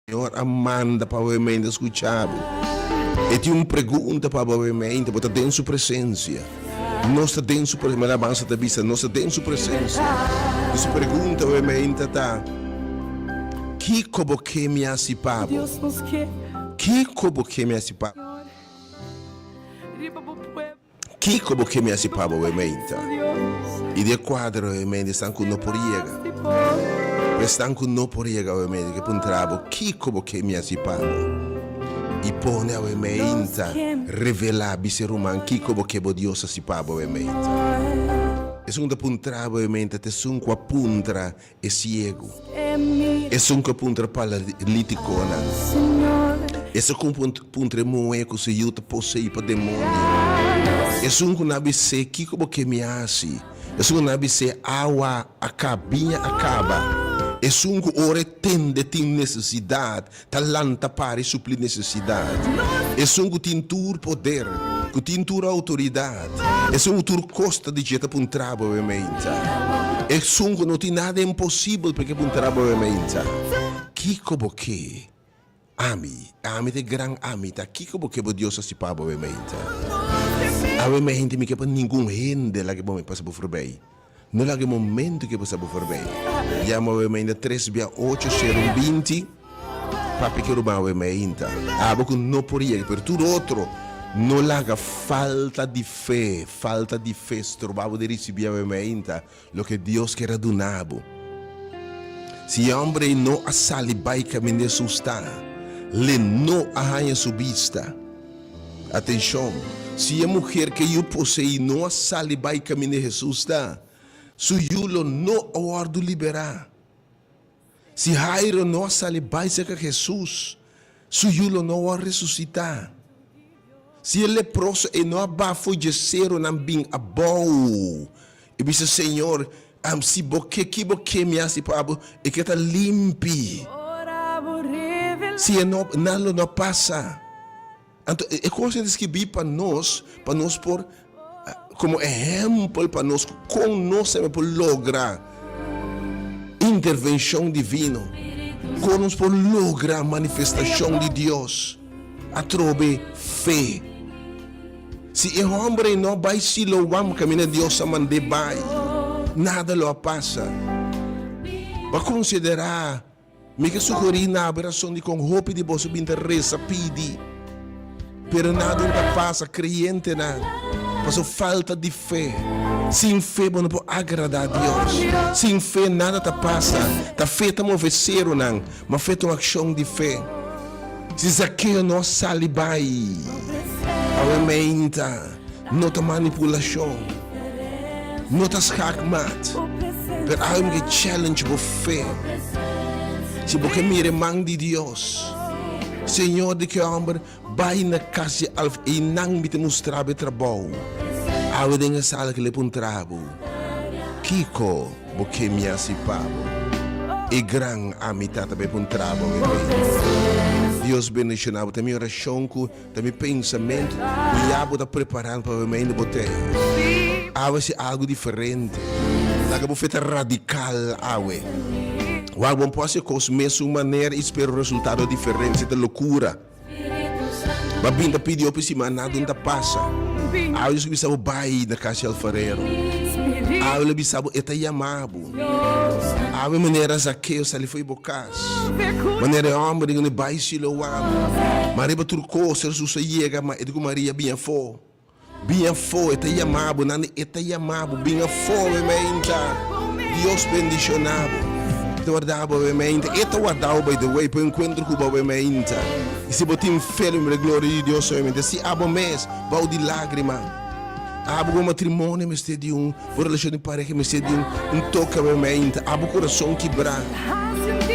Señor a manda pa bo e mente scucha bo. E tin un pregunta pa bo e mente, bo ta den su presencia. Nos ta den su presencia, alabanza ta bisa, nos ta den su presencia. Y su pregunta bo e mente ta, Kico bo ke mi haci pa bo? Kico bo ke mi haci pa bo? Kiko bo ke mi hasi pa bo e meinta? I di e kuadro e meinta esnan ku no por yega. Pa esnan ku no por yega awe meinta ke puntra bo, Kiko bo ke mi hasi pa bo? I pone awe meinta revelá bisa e ruman kiko bo ke bo Dios hasi pa bo awe meinta. Esun ku ta puntra bo awe meinta ta esun ku a puntra e siegu. Esun ku a puntra paralítikonan. Esun ku puntra e muhé ku su yu ta poseí pa demonio. Esun ku na bis'é, Kiko bo ke mi hasi? Esun ku na bis'é, Awa a kaba, biña a kaba. Esun ku ora e tende tin nesesidat, Ta lanta para i supli nesesidat. Esun ku tin tur poder, ku tin tur outoridat, esun ku tur kos ta di dje ta puntra bo e meinta. Esun ku no tin nada imposibel pa ke puntra bo e meinta. Kiko bo ke? Ami, ami ta e gran ami ta. Kiko bo ke bo Dios hasi pa bo e meinta? Awe meinta mi ke pa ningun hende laga bo pasa bo forbei. No laga e momento ke pasa bo forbei. Yama awe mainta tres bia ocho sero un 20. Papia ke ruman awe mainta. Abo ku no por yega, pero tur otro no laga falta di fe, falta di fe stroba bo di risibi awe mainta loke Dios kier a duna bo. Si e homber ei no a sali bai kaminda Hesus ta, le no a haña su bista. Atenshon! Si e muher ke yu poseí no a sali bai kaminda Hesus ta, su yu lo no a wòrdu liberá. Si Jairo no a sali bai serka Hesus, su yu lo no a wòrdu resusitá. Si e leproso ei no a baha fo'i dje seronan bin abou i bisa, Señor, si bo ke, ki bo ke mi hasi pa bo? E ke ta limpi. Si e no, nan lo no pasa. Anto e kos ei ta skibí pa nos, pa nos por, komo ehèmpel pa nos kon nos tambe por logra intervenshon divino, kon nos por logra manifestashon di Dios atrobe fe. Si e hòmber ei no bai Siloam kaminda Dios a mand'é bai, nada lo a pasa. Bo a konsiderá Mi ke sugerí na bo e rason dikon hopi di boso bin ta resa pidi, pero nada no ta pasa, kreyentenan, pasobra falta di fe. Sin fe bo no por agradá Dios. Sin fe nada ta pasa. Ta fe ta move seronan, ma fe ta un akshon di fe. Si Zakeo no a sali bai awe meinta, no ta manipulashon, no ta schaakmat, pero awe mi ke challenge bo fe. Si bo ke mira e man di Dios, Señor di ke homber bai na kas di Alf einan mi ta mustra bo e trabou. Awe den e sala ke le puntra bo, Kiko bo ke mi hasi pa bo? E gran ami tata bai puntra bo awe mei. Dios bendiciona bo. Ta mi oracion ku Ta mi pensamentu ku ya bo ta preparando pa bo mei bo tei. Awe si algu diferente. Laga bo fe ta radikal awe. Wak bo por hasi e kos mesun manera i spera un resultado diferente. Esei ta lokura. Bo a bin ta pidi hopi siman nada no ta pasa. Awe Dios a bisa bo bai na kas di alfarero. Awe lo bisa bo e ta yama bo. Awe manera Zakeo sali fo'i bo kas. Manera e hòmber di bai Siloam. Ma riba tur kos Hesus a yega, ma e di ku Maria, Bin afó. Bin afó, e ta yama bo. Nan di, E ta yama bo. Bin afó, awe meinta. Dios bendishoná bo. E ta warda bo awe meinta. E ta warda bo, by the way, pa e enkuentro ku bo awe meinta. I si bo tin fe, lo mira e gloria di Dios awe meinta. Si abo mes, bou di lágrima, abo ku bo matrimonio mester di un. Bo relashon di pareha mester di un toke awe-mente. Abo kurason kibrá,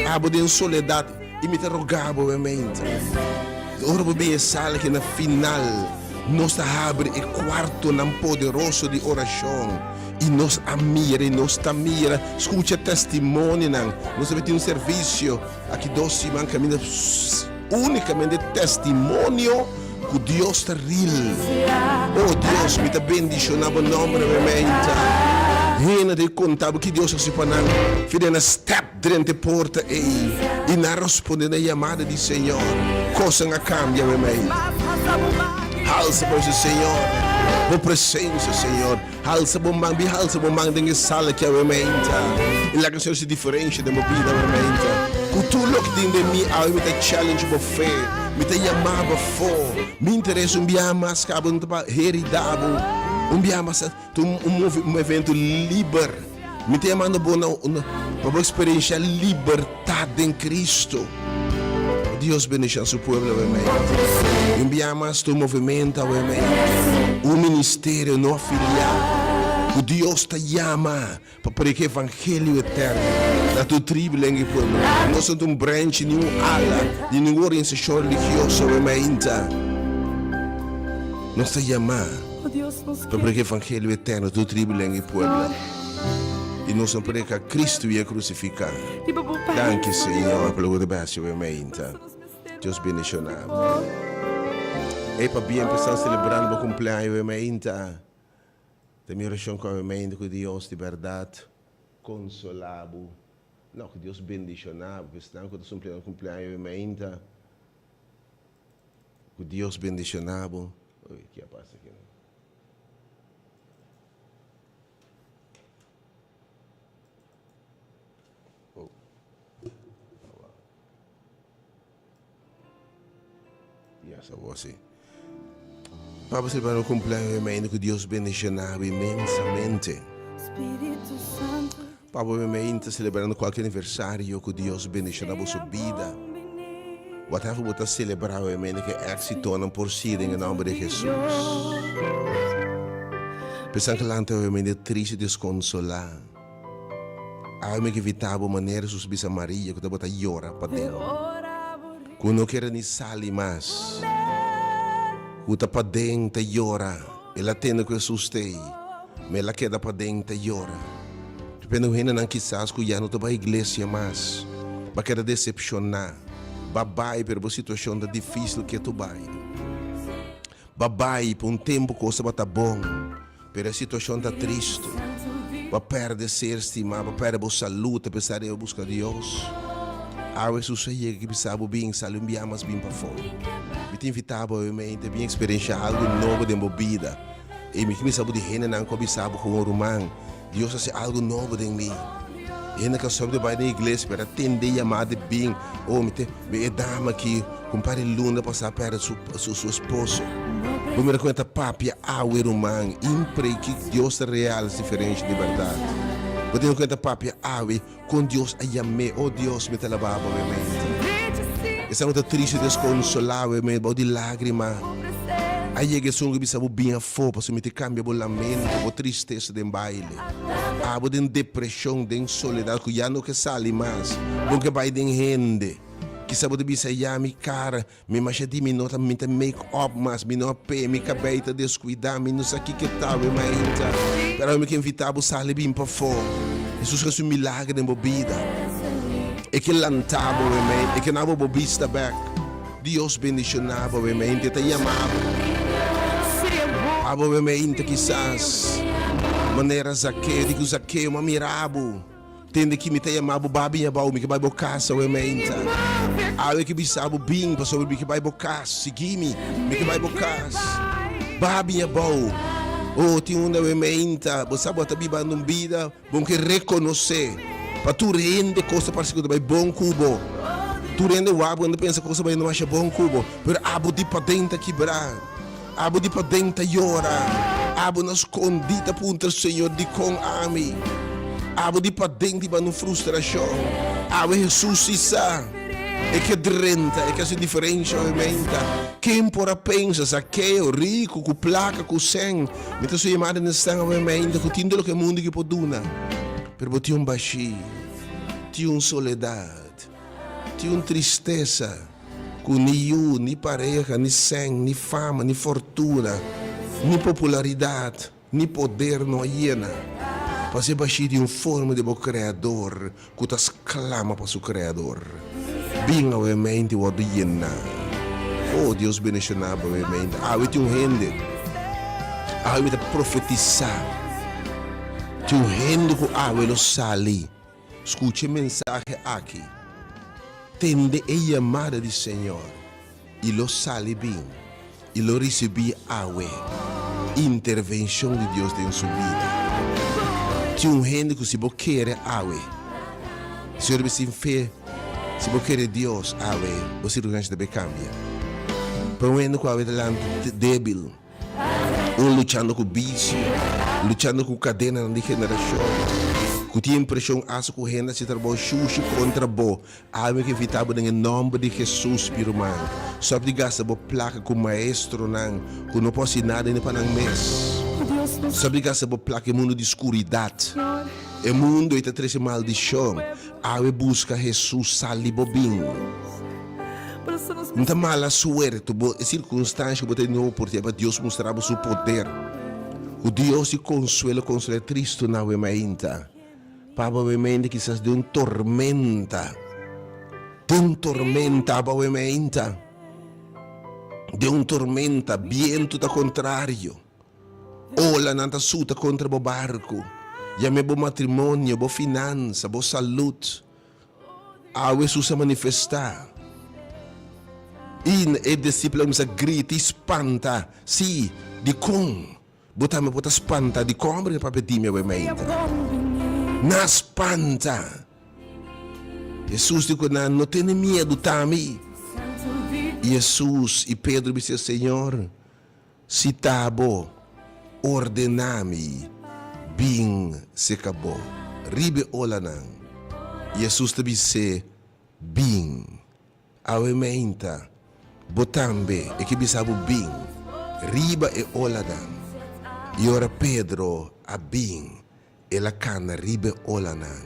abo den soledat, i mi ta rogá bo awe-mente. Ora bo bin e sala aki na final, nos ta habri e kuartonan poderoso di orashon i nos a mira i nos ta mira, skucha testimonionan. Nos ta tin un servisio aki dos siman kaminda únikamente testimonio. Ku Dios ta ril. Oh Dios, mi ta bendishoná bo nòmber awe meinta. Hende ta konta bo ki Dios a hasi pa nan. Fi den a stèp drenta e porta ei i nan a responde na e yamada di Señor. Kosnan a kambia meimei. Halsa bo si Señor. Bo presensia, Señor. Halsa bo man, bin halsa bo man den e sala aki awe meinta. I laga Señor hasi diferensha den bo bida awe meinta. Ku tur loke tin den mi awe mi ta challenge bo fe. Mi ta yama bo afó. Mi interes un biaha mas kaba no ta pa herida bo. Un biaha mas ta un un evento liber. Mi ta yamando bo na pa bo eksperenshá libertat den Cristo. Dios bendicion su pueblo awe mei. Un bia mas ta un movimento awe mei. Un ministerio no afiliá ku Dios ta yama pa predica evangelio eterno na tur tribu, lenga i pueblo. Nos no ta un branch ni un ala di ningun organisacion religioso awe meinta. Nos ta yama pa predica evangelio eterno na tur tribu, lenga i pueblo. I nos no predica Cristo i e crucifica. Danki Señor pa loke ta bay haci awe mainta. Dios bendiciona bo. Ey pabien pa esnan celebrando bo cumpleaños awe mainta. Ta mi oracion cu awe mainta cu Dios di berdad consola bo. No, cu Dios bendiciona bo. Pa esnan cu ta cumpliendo cumpleaños awe mainta, cu Dios bendiciona bo. Uy, ki a pasa aki no? Oh. Yes, awor sí. Papa celebrando cumpleaños mi ainda ku Dios bendiciona bo inmensamente. Papa mi ainda celebrando cualkier aniversario ku Dios bendiciona boso bida. Whatever bo ta celebra mi ainda ke éxitonan por sigui den e nomber di Jesus. Pensan ke lanta mi ainda triste desconsolá. Awe mi ke invitá bo manera Jesus bisa Maria ku tabata yora paden, ku no kere ni sali mas, ku ta paden ta yora. El a tende ku Jesus ta ei, ma el a keda paden ta yora. Depende ku hendenan kisas ku ya no ta bai iglesia mas, ba keda desepshoná, ba bai pero bo situashon ta difísil ke tu bai. Ba bai pa un tempu kos tabata bon. Pero e situacion ta tristo. Bo a perde ser stima, bo a perde bo salud apesar di bo busca Dios. Awe Jesus a yega ki bisa bo bin sali un bia mas bin pafó. Mi ta invita bo awe mente bin experiencia algo nobo den bo bida. Y mi ki bisa bo di hendenan cu a bisa bo gewoon ruman, Dios a haci algo nobo den mi. Hende ka sobi ta bai den iglesia pero a tende yamada di bin. Oh mi te mi e dama aki ku un par di luna pasá a pèrdè su su esposo. Bo mira kon e ta papia awe ruman impre ki Dios ta real es diferensha di bèrdat. Bo tende kon e ta papia awe kon Dios a yam'é. Oh Dios mi ta alabá bo awe mente. Esnan ku ta triste deskonsolá awe mente bou di lágrima. A yega esun ku bisa bo bin afó pasobra mi ta kambia bo lamento, bo tristesa den baile. Abo den depresion, den soledad cu ya no ke sali mas, bo ke bay den hende. Kisa bo ta bisa, ya mi cara, mi masha di mi no ta mi ta make up mas, mi no a p'e, mi cabey ta descuida, mi no sa kiko ta awe mainta. Pero awe mi ke invita bo sali bin pafo. Jesus haci un milagro den bo bida. E ke lanta bo awe mainta, e ke na bo bo bista bek. Dios bendiciona bo awe mainta, e ta yama bo. Abo awe mainta kisas manera Zakeo, di ku Zakeo, m'a mira bo, tende ki mi ta yama bo, ba bin abao, mi ke bai bo kas awe mainta. Awe ke bisa bo bin, pasobra mi ke bai bo kas, sigui mi, mi ke bai bo kas. Ba bin abao. Oh, tin un awe mainta, bo sa bo ta bibando un bida. Bon ke rekonosé pa tur hende kos ta parse ku ta bai bon ku bo. Tur hende wak bo, hende pensa kos ta bai masha bon ku bo, pero abo di paden ta kibrá, abo di paden ta yora, abo na skondí ta puntra Señor dikon ami? Abo di paden tin banda un frustrashon. Awe Hesus si sa. E ke drenta, e ke hasi diferensha obviamente. Ken por a pensa, Zakeo, riku, ku plaka, ku sèn, Mi ta su yamada den stan awe mainta ku tin di loke mundu ki por duna, pero bo tin un bashí, tin un soledat, tin un tristesa ku ni yu, ni pareha, ni sèn, ni fama, ni fortuna, ni popularidat, ni poder no a yena pa hasi e bashí di un forma di bo Kreador ku ta sklama pa su Kreador. Bin awe mente wòrdu yená. Oh, Dios bendishoná bo awe mente. Awe tin un hende. Awe mi ta profetisá. Tin un hende ku awe lo sali skucha e mensahe aki, tende e yamada di Señor i lo sali bin i lo risibí awe intervenshon di Dios den su bida. Tin un hende ku si bo kere awe, Señor ta bisa sin fe, si bo kere Dios awe, bo sirkunstansha ta bay kambia. Pero un hende ku awe ta lanta débil. Un luchando ku bisio, luchando ku kadenanan di generashon, ku tin impreshon asa ku hende hasi trabou shushi kontra bo. Awe mi ke invitá bo den e nòmber di Hesus, mi ruman, stòp di gasta bo plaka ku maestronan ku no por hasi nada ni pa nan mes. Stòp di gasta bo plaka e mundu di skuridat. E mundu ei ta trese maldishon. Awe buska Hesus, sali bo bin. N ta mala suerte bo e sirkunstansha ku bo ta den oportunidat pa Dios mustra bo su poder. Ku Dios di konsuelo konsolá e tristunan awe mainta. Pa abo awe mainta kisas den un tormenta. Den un tormenta abo awe mainta. Den un tormenta, bientu ta kontrario. Olanan ta suta kontra bo barku. Yam'é bo matrimonio, bo finansa, bo salud. Awe Hesus a manifestá. I e disipelnan a kuminsá grita i spanta. Sí, dikon bo tambe por ta spanta? Dikon hòmber ta papia di mi awe mainta? Nan a spanta. Hesus di ku nan, No tene miedu, ta mi. I Hesus i Pedro bis'é, Señor, Si ta bo, ordená mi bin seka bo riba e olanan. Hesus ta bis'é, Bin. Awe meinta, bo tambe e ke bisa bo bin riba e olanan. I ora Pedro a bin, El a kana riba e olanan.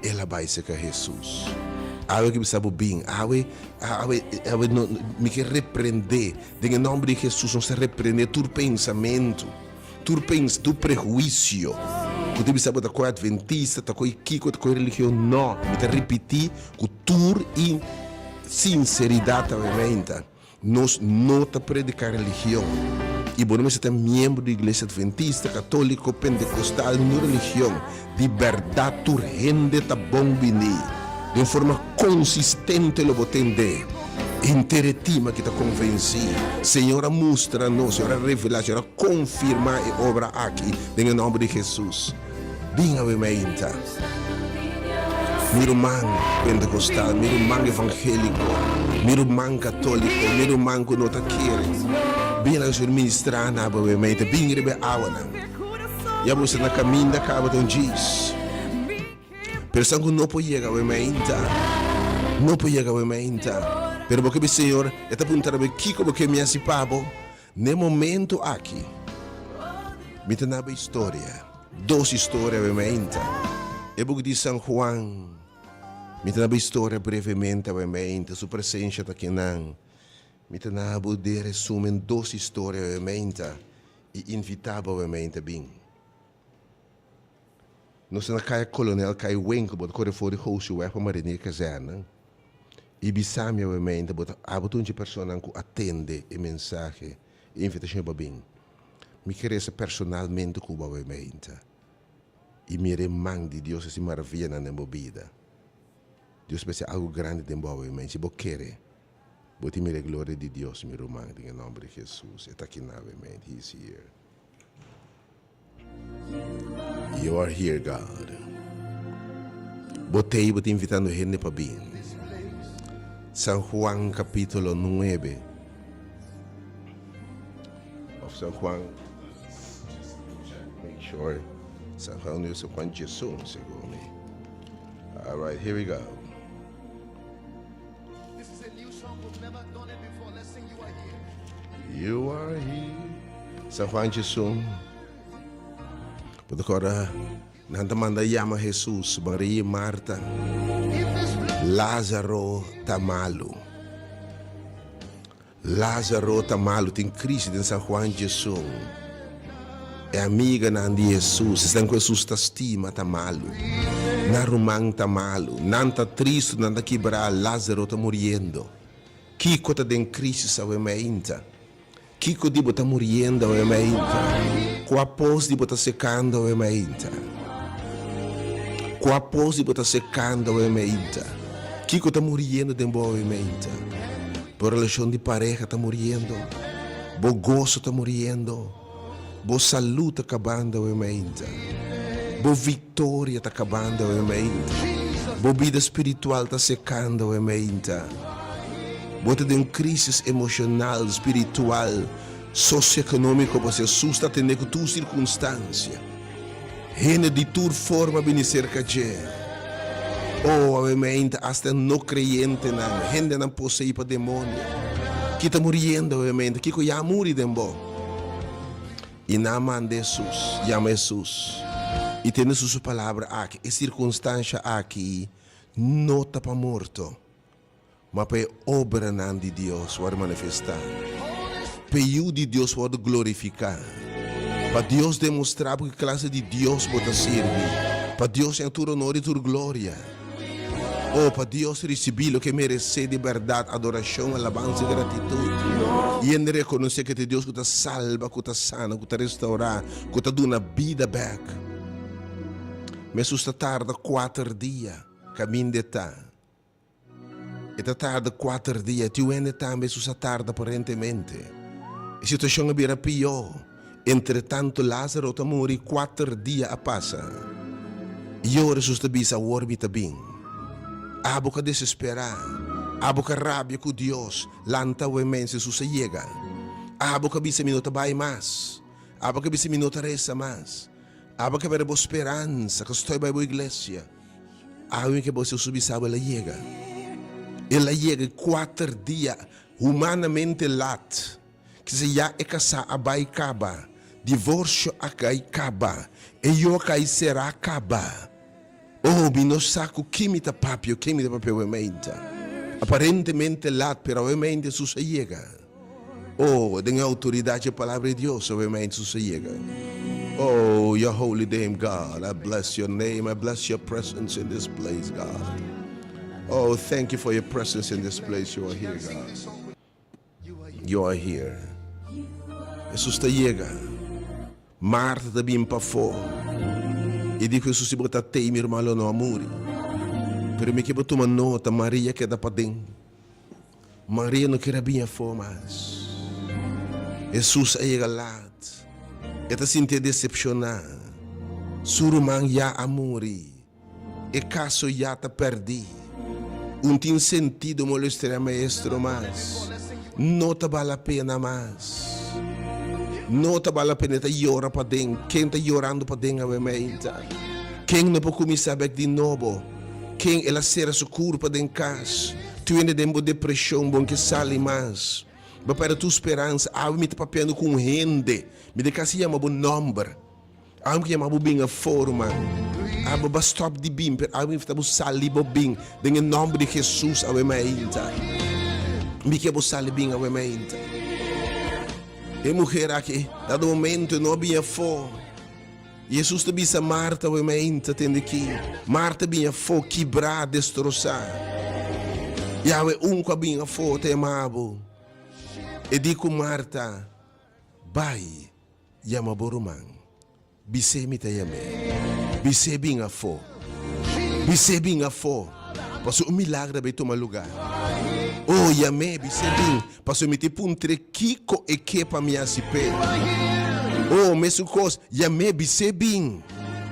El a bai serka Hesus. Awe ke bisa bo bin. Awe, awe, awe no, mi ke reprendé. Den e nòmber di Hesus nos ta reprendé tur pensamentu, tur pens, tur prehuisio ku ta bisa bo ta koi adventista, ta koi kiko, ta koi religion. No, mi ta ripití ku tur i sinseridat awe meinta. Nos no ta prediká religion, i bo no mester ta miembro di Iglesia Adventista, Katóliko, Pentekostal, ningun religion. Di bèrdat tur hende ta bon bini. Den forma konsistente lo bo tende henter e tima ki ta konvensí. Señor a mustra nos, Señor a revelá, Señor a konfirmá e obra aki den e nòmber di Hesus. Bin awe mainta. Mi ruman pentecostal, mi ruman evangélico, mi ruman católico, mi ruman cu no ta kere. Bin laga Señor ministra na bo awe mainta. Bin riba e awanan. Ya bo sta na caminda caba ta un djis. Pero esnan cu no por yega awe mainta, no por yega awe mainta. Pero bo ke bisa Señor, e ta puntra bo, kico bo ke mi haci pa bo? N'e momento aki, mi ta naba historia, dos historia awe mainta. E buki di San Juan, mi ta naba historia brevemente awe mainta, su presencia ta kinan. Mi ta nabo den resumen dos historia awe mainta i invita bo awe mainta bin. Nos ta na Kaya Kolonel Kai Winkel, bo ta kore for di Gooseweg pa Marinier Kazerne. I bisa mi awe mente bo ta abo ta un dje personanan ku a tende e mensahe, e invitashon pa bin. Mi ke resa personalmente ku bo awe mente i mira e man di Dios hasi maravianan den bo bida. Dios ta hasi algu grandi den bo awe mente. Si bo kere, bo tin mira e gloria di Dios, mi ruman, den e nomber di Jesus. E ta aki na awe mente. He is here. You are here, God. Bo t'ei, bo ta invitando hende pa bin. San Juan capítulo 9. Of San Juan, make sure. San Juan, San Juan Jesus, segun mi. All right, here we go. This is a new song, we've never done it before. Let's sing You Are Here. You are here. San Juan Jesum. Bo ta kòrda nan ta manda yama Hesus, Maria i Marta. Lázaro ta malu. Lázaro ta malu, tin krisi den San Juan Jesum. E amiganan di Hesus, esnan ku Hesus ta stima, ta malu. Nan ruman ta malu. Nan ta tristu, nan ta kibrá, Lázaro ta muriendo. Kiko ta den krisis awe mainta? Kiko di bo ta muriendo awe mainta? Kua pos di bo ta sekando awe mainta? Kua pos di bo ta sekando awe meinta? Kiko ta muriendo den bo awe meinta? Bo relashon di pareha ta muriendo? Bo goso ta muriendo? Bo salú ta kabando awe meinta? Bo viktoria ta kabando awe meinta? Bo bida spiritual ta sekando awe meinta? Bo ta den un krisis emoshonal, spiritual, sosioekonómiko pasobra Hesus ta atendé ku tur sirkunstansia. Hende di tur forma bini serka dje. O, awe meinta, asta e no kreyentenan, hendenan poseí pa demonio, ki ta muriendo awe meinta, kiko ya a muri den bo? I nan a manda Hesus, yama Hesus, i tende Hesus su palabra aki, E sirkunstansha aki no ta pa morto. Ma pa e obranan di Dios wòrdu manifestá, pa e Yu di Dios wòrdu glorifiká, pa Dios demostrá bo ki klase di Dios bo ta sirbi, pa Dios haña tur onor i tur gloria. O, pa Dios risibí loke e meresé di bèrdat, adorashon, alabansa i gratitut, i hende rekonosé ku e ta e Dios ku ta salba, ku ta sana, ku ta restourá, ku ta duna bida bèk. Mesus ta tarda kuater dia kaminda e ta. E ta tarda kuater dia. Tiu hende tambe Hesus a tarda aparentemente. E situashon a bira pió. Entretantu Lázaro ta muri, kuater dia a pasa. I ora Hesus ta bisa, Awor mi ta bin. Abo ka desesperá. Abo ka rabia ku Dios. Lanta awe mens, Hesus a yega. Abo ka bisa, Mi no ta bai mas. Abo ka bisa, Mi no ta resa mas. Abo ka bira bo speransa, ka stoi bai bo iglesia. Awe ke bo Hesus bisa bo el a yega. El a yega kuater dia humanamente lat. Kisa ya e kasá a bai kaba, divorsio a kai kaba, e yu a kai será kaba. Oh, mi no sa ku ken mi ta papia o ken mi ta papia awe meinta. Aparentemente lat, pero awe meinta Hesus a yega. Oh, den e autoridad dje Palabra di Dios, awe meinta Hesus a yega. Oh, your holy name, God. I bless your name. I bless your presence in this place, God. Oh, thank you for your presence in this place. You are here, God. You are here. Hesus ta yega. Marta ta bin pafó i di ku Hesus, Si bo ta tei, mi ruman lo no a muri. Pero mi ke bo tuma nota, Maria keda paden. Maria no kier a bin afó mas. Hesus a yega lat. E ta sintié desepshoná. Su ruman ya a muri. E kaso ya ta pèrdí. Un tin sentido molestea maestro mas. No ta bal pena mas. No ta bal pena. E ta yora paden. Ken ta yorando paden awe meinta? Ken no por kuminsá bèk di nobo? Ken el a sera su kurpa den kas? Tur hende den bo depreshon, bo no ke sali mas. Bo a pèrdè tur speransa. Awe mi ta papiando ku un hende. Mi ta kasi yama bo nòmber. Awe mi yama bo bin afó, ruman. Abo ba stop di bin, pero awe mi ta bo sali bo bin den e nomber di Jesus awe mainta. Mi ke bo sali bin awe mainta. E muher aki, dado momento e no a bin afó. Jesus ta bisa Marta awe mainta, tende ki. Marta bin afó, kibrá, destrosá. I awe un ku a bin afó ta yama bo. E di ku Marta, Bai. Yama bo ruman. Bis'é mi ta yam'é. Bis'é bin afó. Bis'é bin afó, pasobra un milagro a bay tuma lugá. Oh, yam'é, bis'é bin, pasobra mi ta puntr'é kiko e ke pa mi hasi p'é. Oh, mesun kos, yam'é, bis'é bin.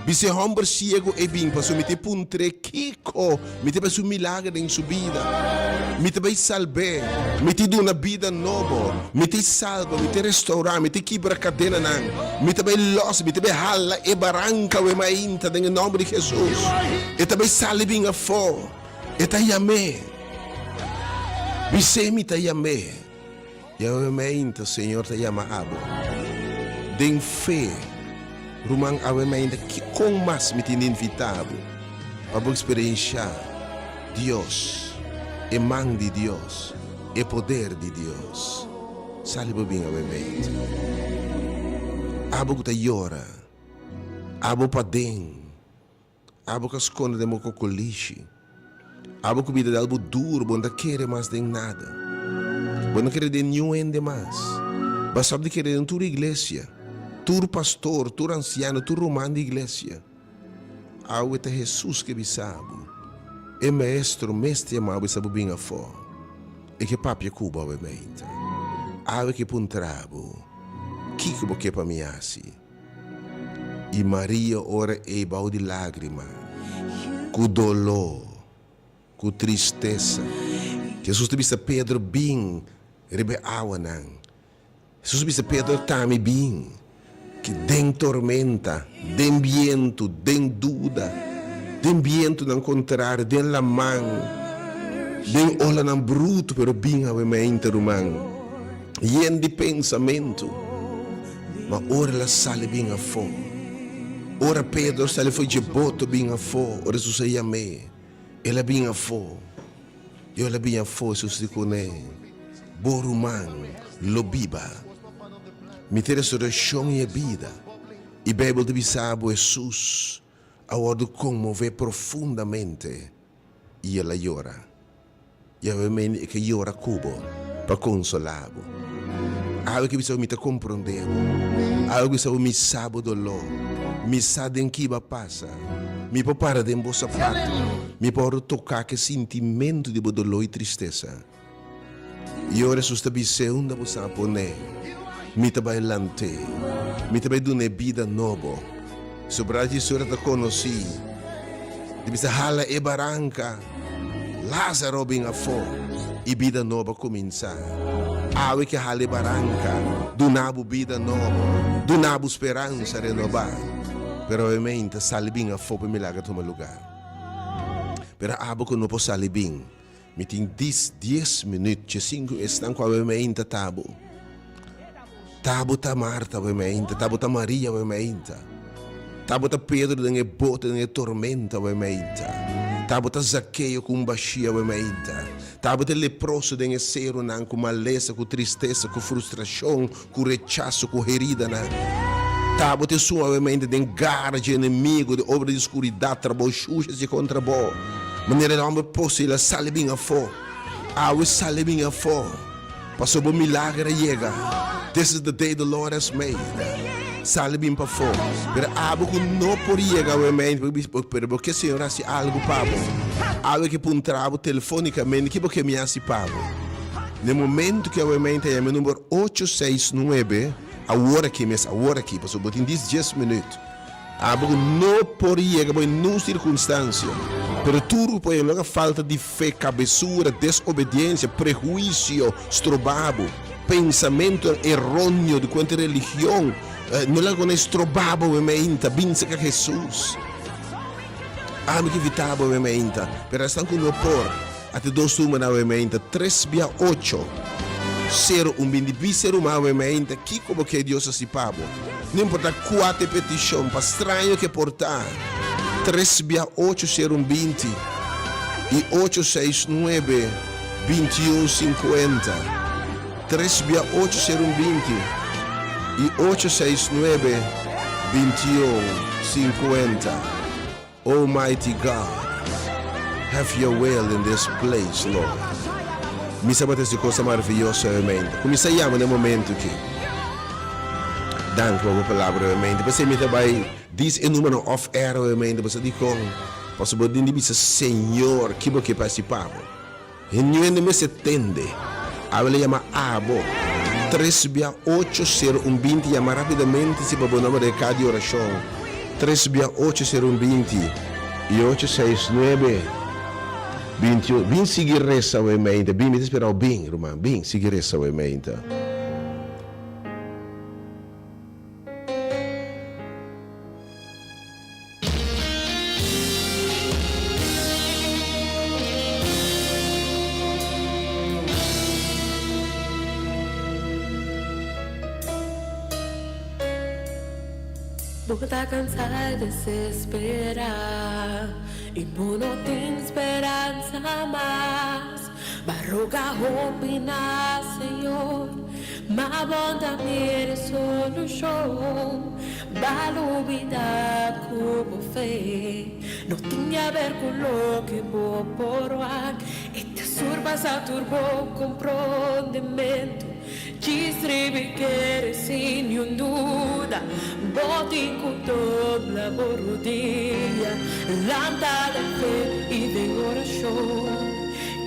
Bis'é hòmber siegu e bin, pasobra mi ta puntr'é kiko mi ta bai hasi un milager den su bida. Mi ta bai salb'é, mi ta duna bida nobo, mi ta salba, mi ta restourá, mi ta kibra kadenanan, mi ta bai lòs, mi ta bai hala e baranka awe mainta den e nòmber di Hesus. E ta bai sali bin afó, e ta yam'é. Bis'é mi ta yam'é. I awe mainta Señor ta yama abo. Den fe, ruman, awe mainta kon mas mi tin di invita bo pa bo eksperenshá Dios, e man di Dios, e poder di Dios. Sali bo bin awe mainta. Abo ku ta yora, abo paden. Abo ka skonde den bo kokolishi. Abo ku bida dal bo duru, bo no ta kere mas den nada. Bo no kere den niun hende mas. Bo a stòp di kere den tur iglesia, tur pastor, tur ansiano, tur ruman di iglesia. Awe ta Hesus ke bisa bo. E Maestro mes ta yama bo i sa bo bin afó. E ke papia ku bo awe meinta. Awe ke puntra bo, Kiko bo ke pa mi hasi? I Maria ora ei bou di lágrima, ku doló, ku tristesa. Hesus ta bisa Pedro, Bin riba e awanan. Hesus bisa Pedro, Tami bin, ki den tormenta, den bientu, den duda, den bientunan kontrario, den laman, den olanan brutu, pero bin awe mainta, ruman, yen di pensamentu. Ma ora el a sali bin afó, ora Pedro sali for dje boto bin afó, ora Hesus a yam'é, el a bin afó. Yo la biña afó Hesus di kuné, Bo ruman lo biba. Mi ta e resurekshon i e bida. I Beibel ta bisa bo Hesus a wòrdu konmové profundamente i el a yora. Yahweh mende e ke yora ku bo pa konsolá bo. Awe ke bisa bo mi ta komprondé bo. Awe ke bisa bo mi sa bo doló. Mi sa den ki bo a pasa. Mi por para den bo sapato. Mi por toká ke sintimentu di bo doló i tristesa. I ora Hesus ta bis'é, Unda bo sa pon'é? Mi ta bai lant'é. Mi ta bai dun'é bida nobo. Sobra dje historia ta konosí. Ta bisa, Hala e baranka. Lázaro bin afó, i bida nobo a kuminsá. Awe ke hala e baranka, duna bo bida nobo, duna bo speransa renobá. Pero obviamente sali bin afó pa e milager tuma lugá. Pero abo ku no por sali bin, mi tin dis dies minüt dje sinku esnan ku awe meinta ta bo. Ta bo ta Marta awe meinta, ta bo ta Maria awe meinta, ta bo ta Pedro den e bote den e tormenta awe meinta, ta bo ta Zakeo ku un bashia awe meinta, ta bo ta e leproso den e serunan ku malesa, ku tristesa, ku frustrashon, ku rechaso, ku heridanan. Ta bo ta esun awe meinta den gara dje enemigo, den obra di skuridat, trabou shushi hasi kontra bo. Manera e hòmber poseí el a sali bin afó. Awe sali bin afó, pasobra bo milager a yega. This is the day the Lord has made. Sali bin pafó. Pero abo ku no por yega awe meinta, pero bo ke Señor hasi algu pa bo. Awe ke puntra bo telefónikamente, ki bo ke mi hasi pa bo? Na e momento ku awe meinta yama e number ocho seis nuebe, awor aki mes, awor aki, pasobra bo tin dis dies minuut. Abo ku no por yega bo en nun sirkunstansia, pero tur ku por yega loke falta di fe, kabesura, desobediensia, prehuisio, stroba bo, pensamentunan eronio di kuenta religion, no laga ku nan stroba bo awe meinta, bin serka Hesus. Ami ke invita bo awe meinta, pero esnan ku no por. Ate dos numero awe meinta, tres bia ocho, sero un bindi. Bisa e ruman awe meinta kiko bo ke Dios hasi pa bo. No importa kua ta e petishon, pa straño ke por ta, tres bia ocho, sero un binti i ocho seis nuebe, bintiun sinkuenta. Tres bia ocho, sero un binti i ocho seis nuebe, bintiun sinkuenta. Almighty God, have your will in this place, Lord. Mi sa bo ta hasi cosa maravilloso awe-mente. Kuminsá yama na e momento aki. Danki pa bo palabra awe-mente. P'esei mi ta bai dis e numero off air awe-mente. Bo sa dikon? Pasobra bo tin di bisa, Señor, ki bo ke pa hasi pa bo? Hende mester tende. Awe lo yama abo. Tres bia ocho sero un 20 yama rapidamente si pa bo nomber den e di orashon. Tres bia ocho sero un 20 i ocho seis nuebe 21. Bin sigui resa awe meinta. Bin, mi ta spera bo. Bin, ruman. Bin, sigui resa awe meinta. Bo ta cansá i desesperá i bo no tin speransa mas. Ba roga hopi na Señor, ma bo ta mira solucion. Ba lubida ku bo fe no tin di haber ku loke bo por wak. E ta surpasa tur bo komprondementu. Djis riba i kere sin niun duda. Bo tin ku dobla bo rudia, lanta den fe i den orashon.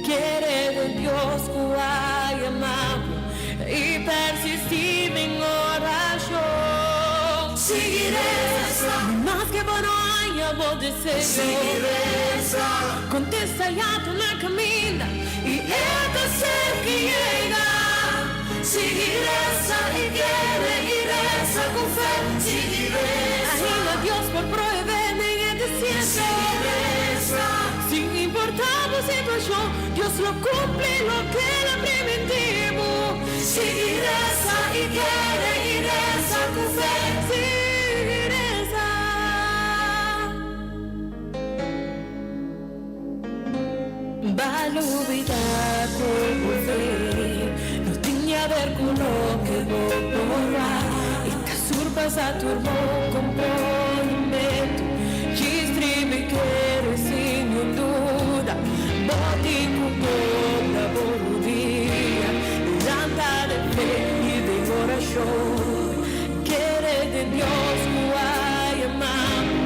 Kere den Dios ku a yama bo i persistí den orashon. Sigui resa, ni maske bo no haña bo deseo. Sigui resa, kontesta ya ta na kaminda i e ta serka yega. Sigui resa i kere i resa ku fe. Sigui resa. Ainda Dios por prohibé den e desierto. Sigui resa. Sin importá bo situashon, Dios lo kumpli loke el a primintí bo. Sigui resa i kere i resa ku fe. Sigui resa. Ba lubida ku bo fe no tin di haber ku loke bo por wak i ta surpasa tur bo komprondimentu. Djis tribi kere sin niun duda bo tin ku dobla bo rudia, lanta den fe i den orashon. Kere den Dios ku a yama bo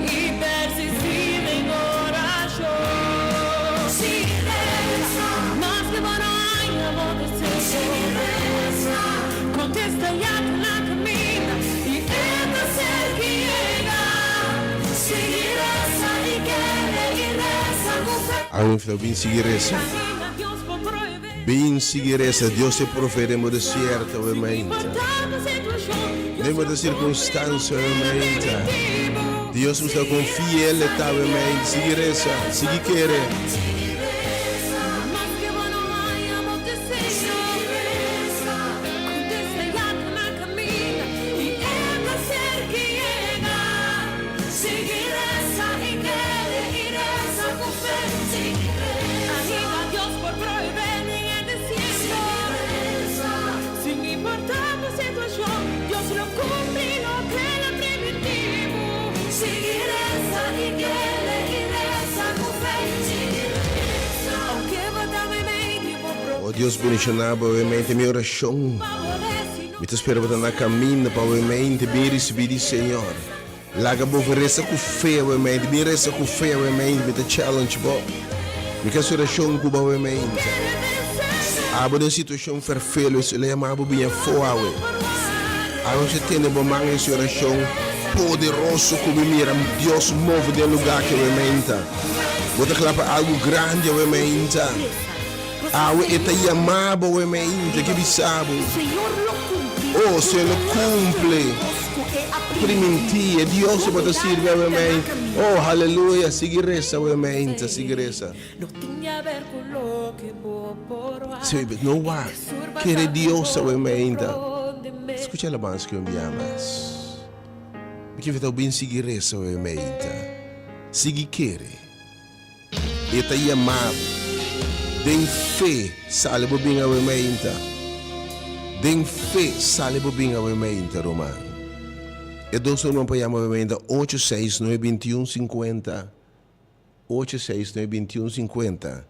i persistí den orashon. Sigui resa, maske bo no haña bo deseo. Sigui resa, kontesta ya ta na kaminda i e ta serka yega. Sigui resa i kere i resa ku fe. Awe mi ta bin sigui resa. Bin sigui resa, Dios e proveé den bo desierto awe mainta. Den bo circunstancia awe mainta. Dios mustra con fiel e ta awe mainta. Sigui resa, sigui kere. Oh Dios bendiciona bo awe mente mi oracion. Mi ta spera bo ta na caminda pa awe mente bin ricibi di Señor. Laga bo resa ku fe awe mente. Bin resa ku fe awe mente. Mi ta challenge bo. Mi ke hasi orashon ku bo awe mente. Abo den situashon ferfelu, e lo yama bo bin afó awe. Awe nos a tene bo man hasi orashon poderoso ku mi mira Dios move den lugá aki awe mente. Bo ta kla pa algu grandi awe mente. Awe e ta yama bo awe mente. Ke bisa bo? Oh, Señor lo kumpli. Primintí, e Dios ku bo ta sirbi awe mei. Oh, haleluya! Sigui resa awe mei, ta sigui resa. Sí, no wak. Kere Dios awe mei, ta. Skucha alabansa ku un bia mas. Mi ke ta bin sigui resa awe mei, ta. Sigui kere. E ta yama bo. Den fe sali bo bin awe meinta. Den fe sali bo bin awe meinta, ruman. E dos numero pa yama awe meinta, ocho seis nuebe bintiun sinkuenta, ocho seis nuebe bintiun sinkuenta.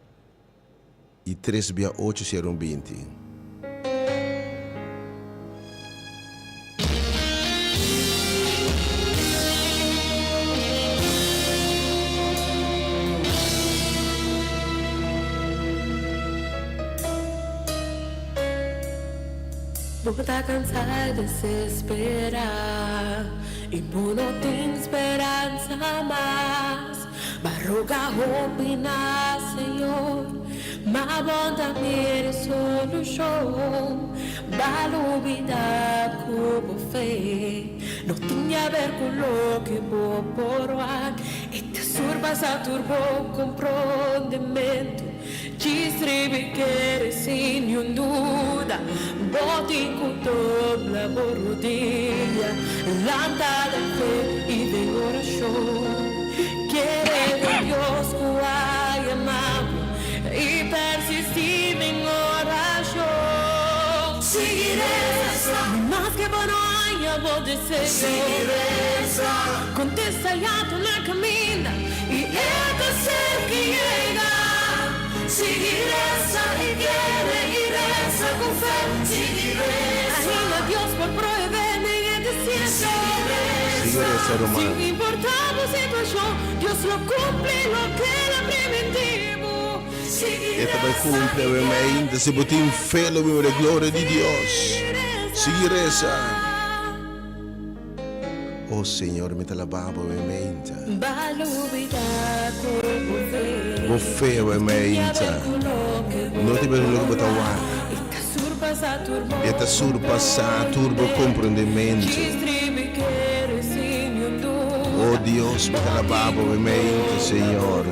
I tres bia ocho sera un 20. Bo ta cansa i desespera i bo no tin speransa mas. Ba roga hopi na Señor, ma bon ta mira e solucion. Ba lubida cu bo fe no tin di haber cu loke bo por wak. E ta surpasa tur bo comprondimento. Djis riba e kere sin niun duda. Bo tin cu dobla bo rudia, lanta den fe i den oracion. Kere den Dios cu a yama bo i persisti den oracion. Sigui reza, ni maske bo no haña bo deseo. Sigui reza, contesta ya ta na caminda i e ta cerca yega. Sigui reza i kere i reza ku fe. Sigui reza. Sigui resa, ruman. E ta bai cumpli awe mainta. Si bo tin fe lo mira e gloria di Dios. Sigui resa. Oh Señor, mi ta laba bo awe mainta. Bo fe awe mainta. No ta bira loke bo ta wak. E ta surpasá tur bo komprondementu. O Dios, mi ta alabá bo meimei, Señor.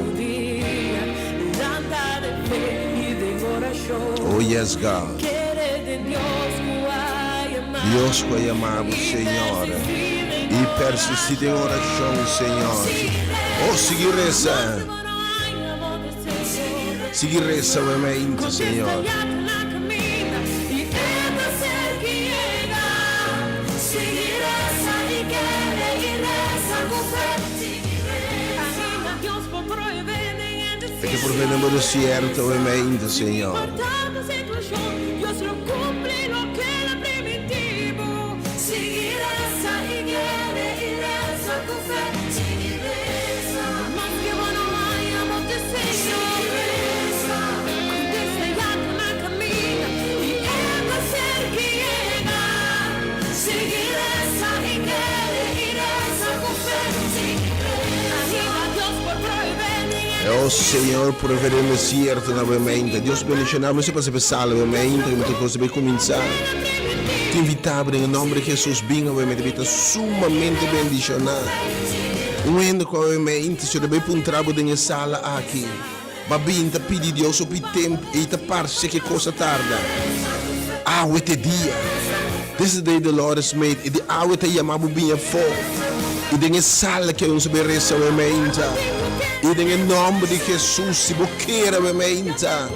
O yes, God. Dios ku a yama bo, Señor, i persistí den orashon, Señor. O sigui resa. Sigui resa meimei, Señor. E ke por bini bo desierto meimei, Señor. Oh Señor, provee den desierto na bo mente. Dios bendiciona bo. Mi pasa pe sala bo mente, mi ta cosa bay cuminsa. Te invita bo den e nomber di Jesus, bin awe mente, mi ta sumamente bendiciona. Un hende ku awe mente, si ta bay puntra bo den e sala aki. Ba bin ta pidi Dios hopi tempu ei ta parse ke kos a tarda. Awe t'e dia. This is the day the Lord has made. E di awe ta yama bo bin afó. I den e sala ke nos a bin resa awe meinta. I den e nòmber di Hesus, si bo kere awe meinta,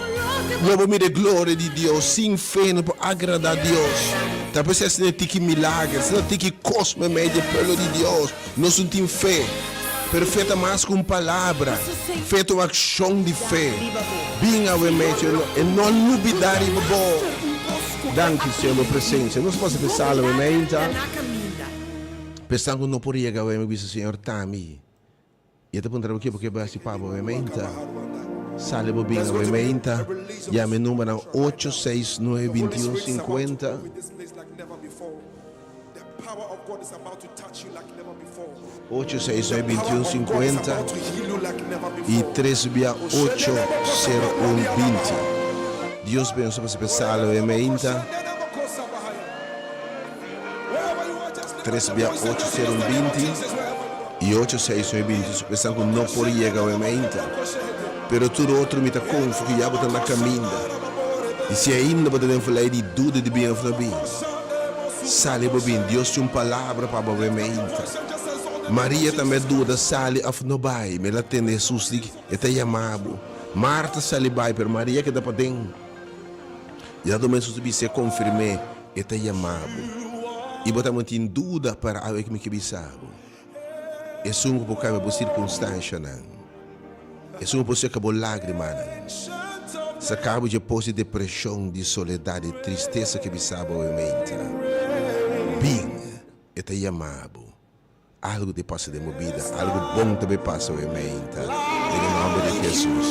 lo bo mira e gloria di Dios. Sin fe no por agradá Dios. Ta p'esei asina tiki milager, asina tiki kos meimei di e pueblo di Dios. Nos no tin fe. Pero fe ta mas ku un palabra. Fe ta un akshon di fe. Bin awe mechi e no lubida riba bo. Danki Señor bo presencia. Nos pasa pe sala awe meinta. P'esnan ku no por yega awe mi bisa Señor ta mi. I e ta puntra bo ke bo ke bai hasi pa bo awe meinta. Sali bo bin awe meinta. Yama e numbernan ocho seis nuebe binti un sinkuenta. Ocho seis nuebe bintiun sinkuenta i tres bia ocho sero un binti. Dios benso pa si pesalo e meinta. Tres bia ocho sero un binti i ocho seis nuebe binti su pesan ku no por yega awe meinta. Pero tur otro mi ta konfia ku ya bo ta na kaminda. I si ainda bo ta den fulai di duda di bin of no bin. Sali bo bin, Dios tin un palabra pa bo awe meinta. Maria tambe a duda sali of no bai, ma el a tende Hesus di e ta yama bo. Marta sali bai, pero Maria keda paden. I dado momento Hesus a bis'é, konfirm'é, e ta yama bo. I bo tambe tin duda para awe ku mi ke bisa bo. Esun ku por kambia bo sirkunstanshanan. Esun ku por seka bo lágrimanan. Saka bo dje pos di depreshon, di soledat, di tristesa ke bisa bo awe meinta. Bin, e ta yama bo. Algu ta pasa den bo bida, algu bon ta bay pasa awe meinta, den e nòmber di Hesus.